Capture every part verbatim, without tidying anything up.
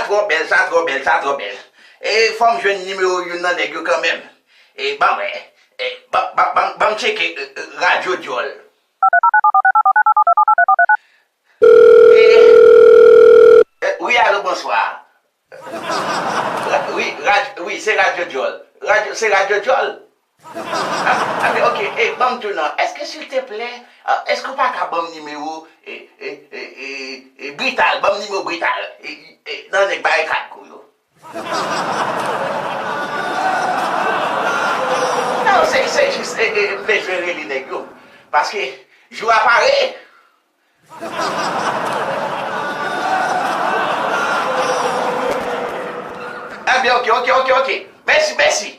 Twò bèl, sa twò bèl, sa twò bèl. E fò m jwenn nimewo youn nan nèg yo kanmenm. E ban mwen, e ban, ban, ban, ban m tcheke, e, e, radyo dyòl. E, e, wi, alo, bonswa. Ra- Wi, radyo, wi, se radyo dyòl. Radyo, se radyo dyòl. Ah, ah, men, ok, e, ban m tou non. Èske, silteplè, ah, èske w pa ka ban m nimewo, e, e, e, e, e, Brital, ban m nimewo Brital, e, e, nan nèg Barikad Kou yo? Non, se, se jis, e, e, m bezwen rele nèg yo. Paske jou a pare. Ebyen, ok, ok, ok, ok. Mèsi, mèsi.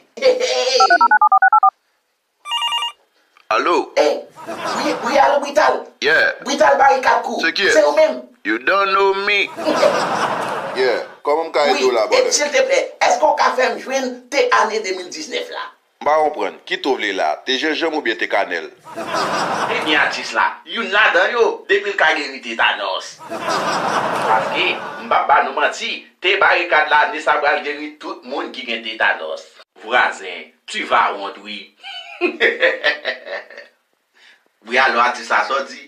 Alo? Ey, wi, wi, alo, Brital. Yeah. Brital Barikad Kou. Se ki? Se ou menm? You don't know me. Yeah. Kòman m ka ede w la, brother? Silteplè, èske w ka fè m jwenn te ane de mil diznèf la? M pa konprann. Ki te w vle la? Te jenjanm oubyen te kanèl? Ebyen, atis la, youn ladan yo, depi l ka geri tetanòs. Paske, m p ap ba nou manti, te Barikad la, ni sa pral geri tout moun ki gen tetanòs. Vwazen, tu vas wont, wi. Wi, alo, atis la, sa w di?